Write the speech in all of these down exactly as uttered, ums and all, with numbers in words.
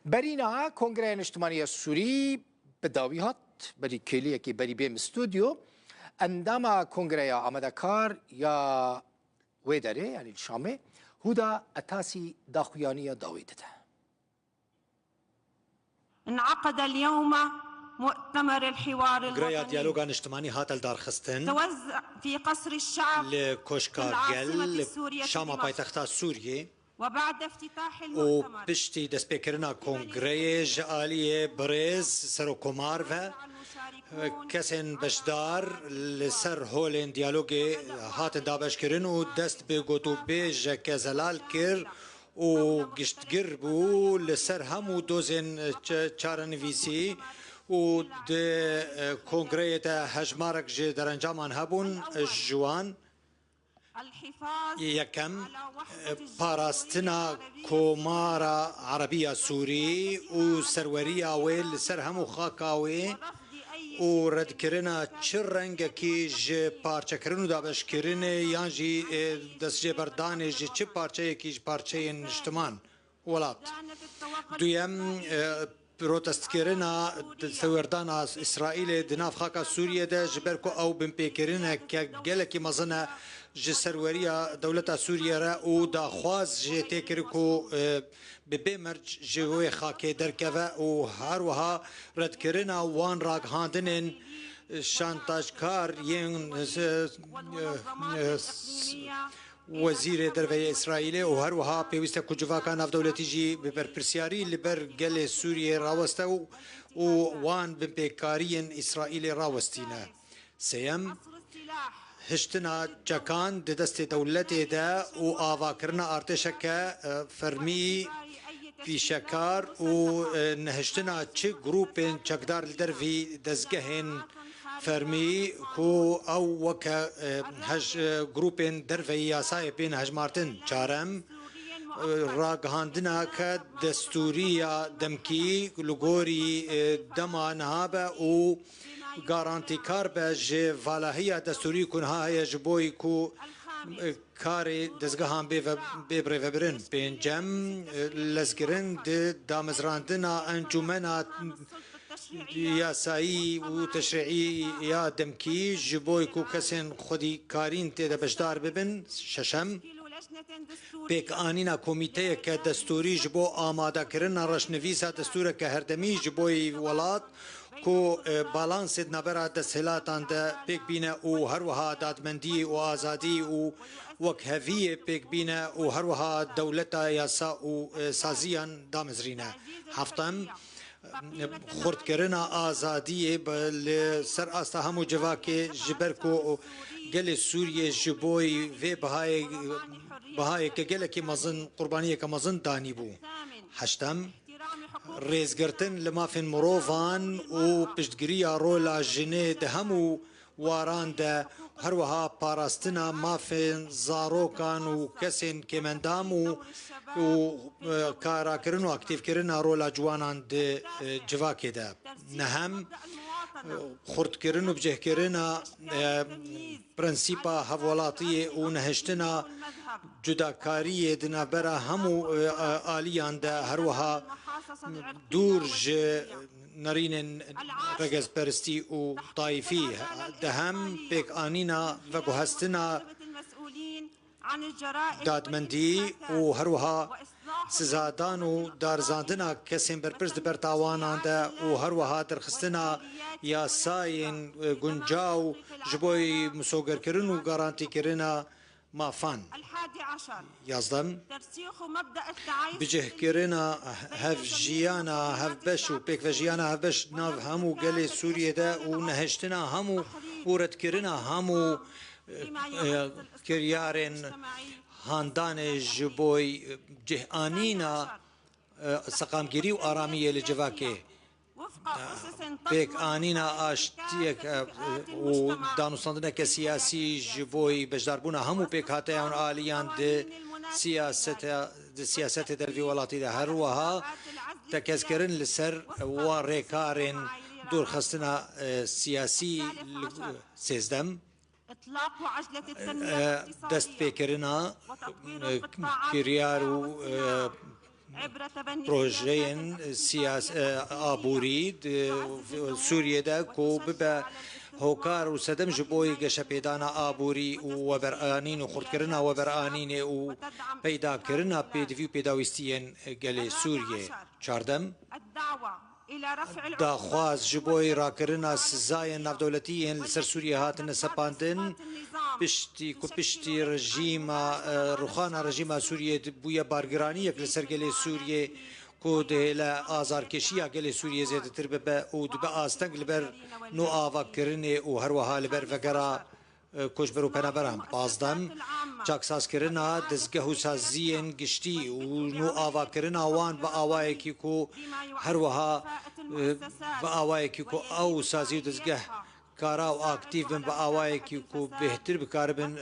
Berîna Kongreya Niştimanî ya Sûrî bi dawî hat, berî kêliyekê berî bêm stûdyo. Endama Kongreya amadekar ya wê derê, yanî li Şamê, Huda Etasî daxuyaniya dawî dide. انعقد اليوم مؤتمر الحوار Kongreya الوطني. Diyaloga Niştimanî hate lidarxistin توزع في قصر الشعب li Koşka Gel, العاصمة السورية Şama دمشق. Paytexta Sûriyê. وبعد افتتاح û المؤتمر piştî destpêkirina kongreyê ji aliyê birêz Serokomar ve kesên beşdar li ser holên diyalogê hatin dabeşkirin û dest bi gotûbêjeke zelal kir û giştgir bû li ser hemû dozên çe-, çarenivîsî û di, e, kongreyê de hejmarek ji derencaman hebûn, ji wan Yekem, parastina Komara Erebiya Sûrî û serweriya wê li ser hemû xaka wê û redkirina çi rengekî ji parçekirin û dabeşkirinê yan jî, e, destjêberdanê ji çi parçeyekî ji parçeyên niştiman. Welat. Duyem, e, protestkirina di sewerdana Îsraîlê di nav xaka Sûriyê de, ji ber ku ew binpêkirineke gelekî mezin e ji serweriya dewleta Sûriyê re û daxwaz jê tê kir ku, e, bi bê merc ji wê xakê derkeve û her wiha redkirina wan ragihandinên şantajkar yên, e, e, Wezîrê Derve yê Îsraîlê û her wiha pêwîst e ku civaka navdewletî jî bi berpirsiyarî li ber gelê Sûriyê raweste û, û wan binpêkariyên Îsraîlê rawestîne. Sêyem, hiştina çekan di destê dewletê de û avakirina artêşeke, e, fermî pîşekar û, e, nehiştina çi grûpên çekdar li dervî dezgehên fermî ku ew weke, e, hej-, e, grûpên derveyî yasayê bên hejmartin. Çarem, e, ragihandineke destûrî ya demkî li gorî, e, dema niha be û garantîkar be ji valahiya destûrî ku niha heye ji bo ku, e, karê dezgehan bê ve-, bê birêvebirin. Pêncem, e, lezkirin di damezrandina encûmena yasayî û teşrîî ya demkî ji bo ku kesên xwedîkarîn tê de beşdar bibin. Şeşem, pêkanîna komîteyeke destûrî ji bo amadekirina reşnivîsa destûreke herdemî ji bo welat ku, e, balansê di navbera desthilatan de pêk bîne û her wiha dadmendiyê û azadiyê û wekheviyê pêk bîne û her wiha dewleta yasa û, e, saziyan damezrîne. Heftem, e, xurtkirina azadiyê bi, li ser asta hemû civakê ji ber ku gelê Sûriyê ji bo vê bihayê, bihayeke gelekî mezin, qurbaniyeke mezin danîbû. Heştem, rêzgirtin li mafên mirovan û piştgiriya rola jinê di hemû waran de, her wiha parastina mafên zarokan û kesên kêmendam û, û, e, karakirin û aktîfkirina rola ciwanan di, e, civakê de. Nehem, e, xurtkirin û bicihkirina, e, prensîpa hevwelatiyê û nehiştina cudakariyê di navbera hemû, e, aliyan de, her wiha dûr ji nerînên regezperistî û tayîfî, dehem pêkanîna veguhestina dadmendî û her wiha sizadan û darizandina kesên berpirs di ber tawanan de û her wiha derxistina yasayên, e, guncaw ji bo misogerkirin û garantîkirina mafan. Yazdem, bicihkirina hevjiyana hevbeş û pêkvejiyana hevbeş nav hemû gelê Sûriyê de û nehiştina hemû û redkirina hemû, e, e, kiryarên handanê ji bo cihanîna, e, seqamgirî û aramiyê li civakê. Pêkanîna aştiyek, e, û danûstandineke siyasî ji bo beşdarbûna hemû pêkhateyan û aliyan di siyasete, di siyasetê dervî welatî de. Her wiha tekezkirin li ser wan rêkarên dûrxistina, e, siyasî li, sêzdem, e, destpêkirina, e, kiryar û, e, projeyên siyas-, e, aborî di Sûriyê de ku bibe hokar û sedem ji bo geşepêdana aborî û weberanîn û xurtkirina weberanînê û peydakirina pêdivî û pêdawîstiyên gelê Sûriyê. Çardem, daxwaz ji bo rakirina sizayên navdewletî yên li ser Sûriyê hatine sepandin, piştî ku piştî rejîma, e, rûxana rejîma Sûriyê di-, bûye bargiraniyek li ser gelê Sûriyê ku dihêle azarkeşiya gelê Sûriyê zêdetir bibe û dibe asteng li ber nû avakirinê û herweha li ber vegera e, koçber û penaberan. Pazdem, çaksazkirina dezgeh û saziyên giştî û nû avakirina wan bi awayekî ku herweha, e, bi awayekî ku ew sazî û dezgeh kara û aktîf bin, bi awayekî ku bêhtir bikaribin, e,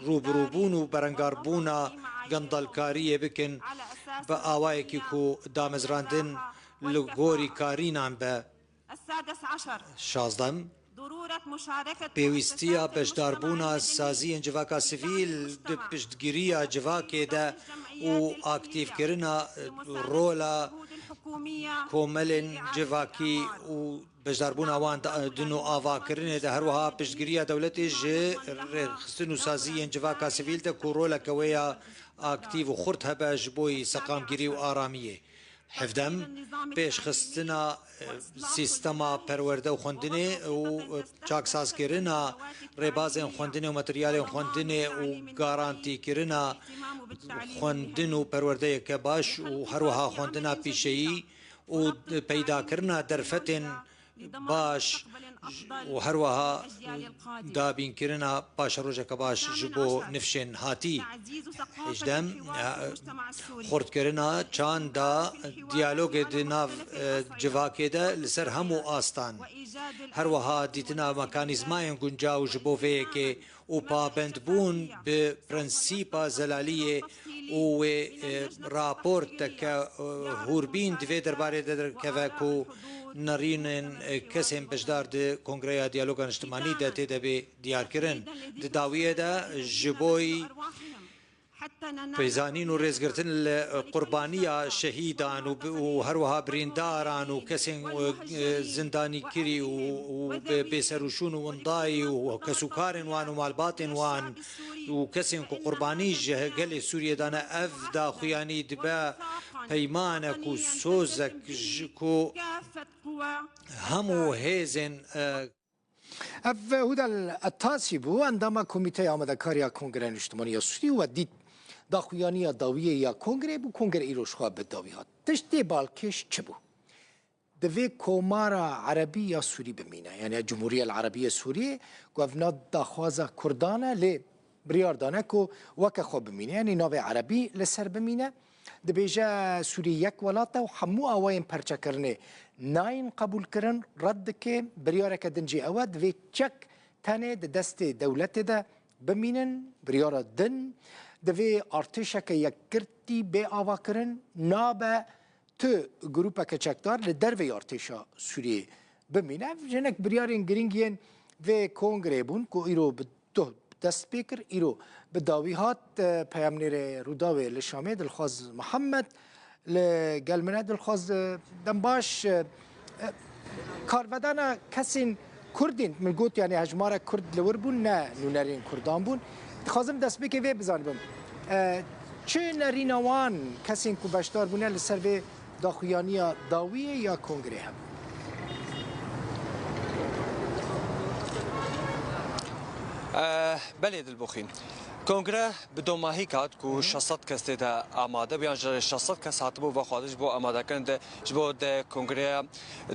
rûbirûbûn û berengarbûna gendelkariyê bikin, bi awayekî ku damezrandin li gorî karînan be. Şazdem, pêwîstiya beşdarbûna saziyên civaka sivîl di piştgiriya civakê de û aktîfkirina rola komelên civakî û beşdarbûna wan di, di nûavakirinê de, herwiha piştgiriya dewletê ji rêxistin û saziyên civaka sivîl de ku roleke wê ya aktîf û xurt hebe ji bo seqamgirî û aramiyê. Hevdem, pêşxistina, e, sîstema perwerde û xwendinê û, e, çaksazkirina rêbazên xwendinê û materyalên xwendinê û garantîkirina xwendin û perwerdeyeke baş û herwiha xwendina pîşeyî û peydakirina derfetên baş û herweha dabînkirina paşerojeke baş ji bo nifşên hatî. Hejdem, xurtkirina çanda diyalogê di nav, e, civakê de li ser hemû astan. Herweha dîtina mekanîzmayên guncaw ji bo vê yekê û pabendbûn bi prensîpa zelaliyê û wê, e, raporteke, e, hûrbîn di vê derbarê de derkeve ku nerînên, e, kesên beşdar di Kongreya Diyaloga Niştimanî de tê de bê diyarkirin. Di dawiyê de ji boy pêzanîn û rêzgirtin li qurbaniya şehîdan û bi-, û herwiha birîndaran û kesên, e, zindanîkirî û, û bê-, bêserûşûn û windayî û kesûkarên wan û malbatên wan û kesên ku qurbanî ji gelê Sûriyê dane, ev daxuyanî dibe peymanek û sozek ji ku hemû hêzên, e, Ev Hudal Etasî bû, endama Komîteya Amadekar ya Kongreya Niştimanî ya Sûrî, we dît daxuyaniya dawiyê ya Kongreyê bû, Kongre îro ji xwe bi dawî hat. Tiştê balkêş çi bû? Divê Komara Erebî ya Sûrî bimîne, yani Cumhuriyet Erebiye Sûriyê, ku ev nav daxwaza Kurdan e, lê biryar dane ku weke xwe bimîne, yani navê Erebî li ser bimîne. Dibêje Sûriyê yek welat e û hemû awayên perçekirinê nayên qebûlkirin, red dike. Biryareke din jî ew e, divê çek tenê di destê dewletê de bimînin, biryara din. Divê artêşeke yekgirtî bê avakirin, nabe tu grûpeke çekdar li derveyî artêşa Sûriyê bimîne. Ev hinek biryarên girîng yên vê kongreyê bûn ku îro bi doh dest pê kir. Îro bi dawî hat, e, peyamnêrê Rûdawê li Şamê Dilxwaz Mihemed li gel min e. Dilxwaz, e, dem baş, e, e, karvedana kesên Kurdên, min got, yani hejmarek Kurd li wir bûn, ne nûnerên Kurdan bûn. Dixwazim destpêkê vê bizanibim. E, çi nerîna wan kesên ku beşdar bûne li ser vê daxuyaniya dawiyê ya kongrê hebû? Eh, belê Dilboxîn. Kongre bi domahîk hat ku şeş sed kes tê de amade bû, yan ji şeş sed kes hatibû vexwedin ji bo amadekirin de, ji bo de Kongreya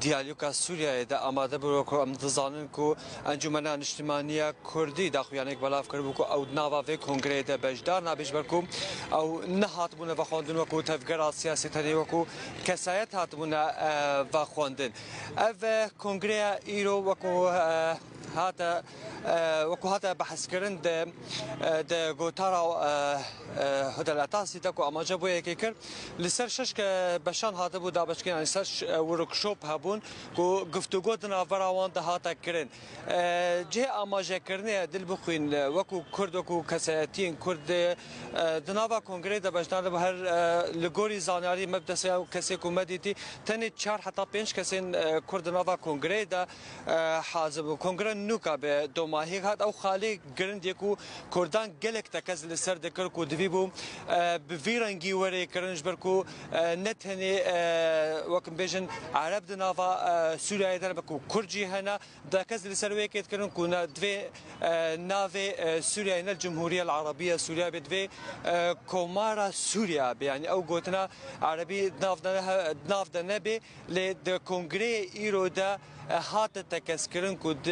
Diyaloga Sûriyeyê de amade bû. Ku em dizanin ku Encûmena Niştimanî ya Kurdî daxuyaniyek belav kiribû ku ew di nava vê kongreyê de beşdar nabe, ji ber ku ew nehatibûne vexwendin wekû tevgera siyasî, tenê wekû kesayet hatibûne, e, vexwendin. Ev, e, kongreya îro wekû, e, hate, e, wekû hate behskirin di, e, di gotara, e, e, Hudel Etasî de ku amaje bo yekê kir, li ser şeş ke beşan hatibû dabeşkirin, yanî ser ş-, e, workshop hebûn ku guftûgo di navbera wan de hate kirin. E, cihê amajekirinê ye, dil bixwîn, e, wekû Kurd, wekû kesayetiyên Kurd, e, di nava kongreyê de beşdar dibû. Her, e, li gorî zanyarî me bi destê ew kesê ku me dîtî, tenê çar heta pênc kesên, e, Kurd di nava kongreyê de, e, hazir bû. Kongre nûka bi domahî hat, ew xalê girind yê ku Kurdan gelek tekez li ser dikir ku divî bû, e, bi vî rengî were kirin, ji ber ku, e, ne tenê, e, wek bêjin Ereb di nava, e, Sûriyeyê de ne, ku Kurd jî hene, tekez li ser wê yekê dikirin ku ne divê, e, navê, e, Sûriyeyê ne Cumhuriye Arabiye Sûriye bê, divê, e, Komara Sûriye bê. Yanî ew gotina Erebî di nav de ne, di nav de nebê. Lê di kongreyê îro de, e, hate tekezkirin ku di,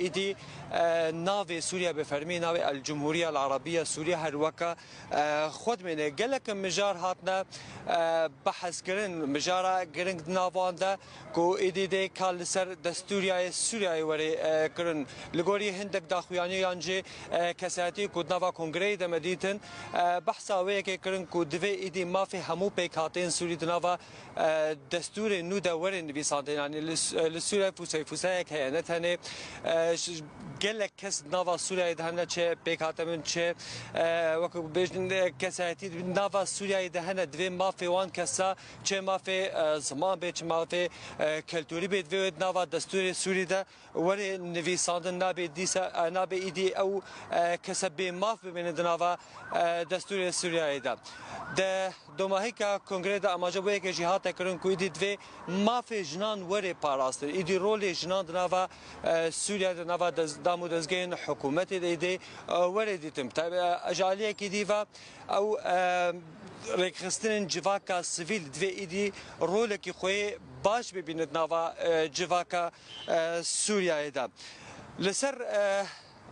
îdî, e, navê Sûriye bi fermî navê El Cumhuriye El Arabiye Sûriye her weke, e, xwe dimêne. Gelek mijar hatine, e, behezkirin, mijara giring di nav wan de ku îdî dê ka li ser destûriyayê Sûriyeyê were, e, kirin. Li gorî hindek daxuyanî yan jî, e, kesayetî ku di nava kongreyê de me dîtin, e, behsa wê yekê kirin ku divê îdî mafê hemû pêkhateyên Sûrî di nava e, destûrê nû de were nivîsandin. Yanî li, li Sûriyeyê fûsey fûseyek heye. Ne tenê, e, ş-, gelek kes nava Sûriyeyê de hene, çi pêk hate min, çi, e, wek bêjin, e, kesayetî nava Sûriyeyê de hene. Divê mafê wan kesa, çi mafê, e, ziman bê, çi mafê, e, keltûrî bê, divê wê nava destûrê Sûrî de were nivîsandin, nabê dîsa, e, nabê îdî ew, e, kese bê maf bimînin di nava, e, destûrê Sûriyeyê de. Di domahîka kongreyê de amaje bo yekê jî hate kirin ku îdî divê mafê jinan were parastin. Îdî rolê jinan di nava, e, Sûriye, di nava dez-, dam û dezgehên hikûmetê de îdî, e, were dîtin. Tabi, e, ji aliyekî dî ve ew, e, rêkxistinên civaka sivîl divê îdî rolekî xwe yê baş bibînin di nava, e, civaka, e, Sûriyeyê de. Li ser, e,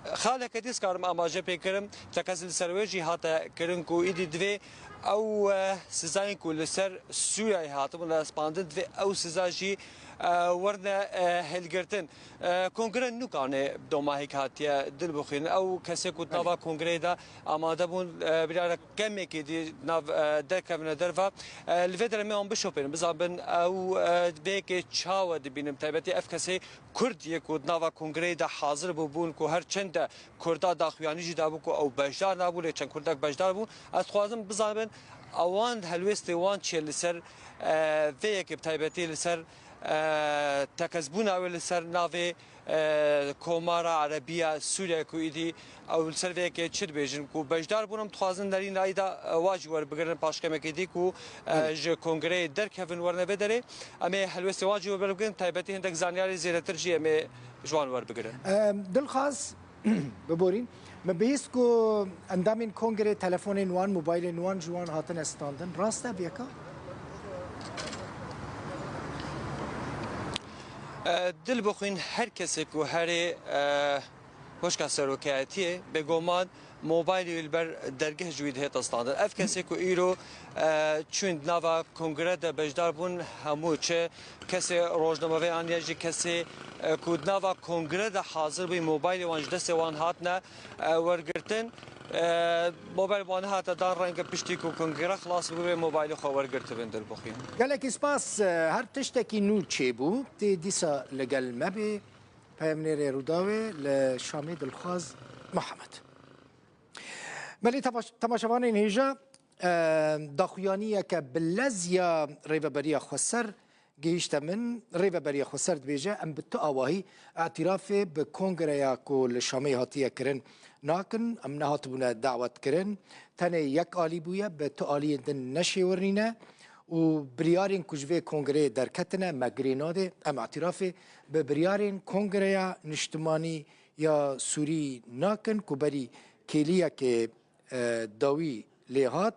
xaleke dî dikarim amaje pê kirim, tekez li ser wê jî hate kirin ku îdî divê ew, e, sizayên ku li ser Sûriyeyê hatibûn raspandin, divê ew siza jî, e, werine, e, hilgirtin. E, kongre nûkanê domahîk hatiye, dil bixwînin. Ew kesê ku di nava kongreyê de amade bûn, e, biryara kemekê dî nav, e, derkevine derve. E, li vê derê me wan bişopênin, bizanbin ew, e, vê yekê çawa dibînin. Taybetî ev kesê Kurd yê ku di nava kongreyê de hazir bûbûn, ku her çend de Kurda daxuyanî jî dabû ku ew beşdar nabû, lê çend Kurdek beşdar bûn. Ez dixwazim bizanbin ewan helwêstê wan çi ye li ser, e, vê yekê, bi taybetî li ser, e, tekezbûna wê li ser navê, e, Komara Erebiya Sûriye ku îdî ew li ser vê yekê çi dibêjin, ku beşdar bûn, em dixwazin nerîn nayî de, e, wa jî werbigirin, paşkemekê dî ku, e, ji kongreyê derkevin werine vê derê. Em ê helwestê wan jî werbigirin, taybetî hindek zanyarê zêdetir jî em ê ji wan werbigirin. Em, Dilxaz, biborîn. Me bihîst ku endamên kongrê telefonên wan, mobaylên wan ji wan hatine standin. Rast e vê yeka? E, dil bixwîn her kesê ku herê, e, Xwişka Serokayetiyê, bêguman mobaylê wî li ber dergeh ji wî dihête standin. Ev kesê ku îro, e, çûn di nava kongre de beşdar bûn, hemû çi kesê rojnamevan ya jî kesê, e, ku di nava kongre de hazir bûyî, mobaylê wan ji destê wan hatine, e, wergirtin. E, mobayl wan hate dan renge piştî ku kongre xilas bûbe, mobaylê xwe wergirtibin, dil bixwîn. Gelekî spas, e, her tiştekî nû çêbû, tê dîsa li gel me bê. Peyamnêrê Rûdawê li Şamê Dilxwaz Mihemed. Belê temaş-, temaşevanên hêja, e, daxuyaniyeke bi lez ya Rêveberiya Xweser gihîşte min. Rêveberiya Xweser dibêje, em bi tu awahî îtirafê bi kongreya ku li Şamê hatiye kirin nakin. Em nehatibûne dawetkirin. Tenê yek alî bûye, bi tu aliyên din neşêwirîne û biryarên ku ji vê kongreyê derketine me girê nade. Em îtirafê bi biryarên Kongreya Niştimanî ya Sûrî nakin ku berî kêliyekê, e, dawî lê hat.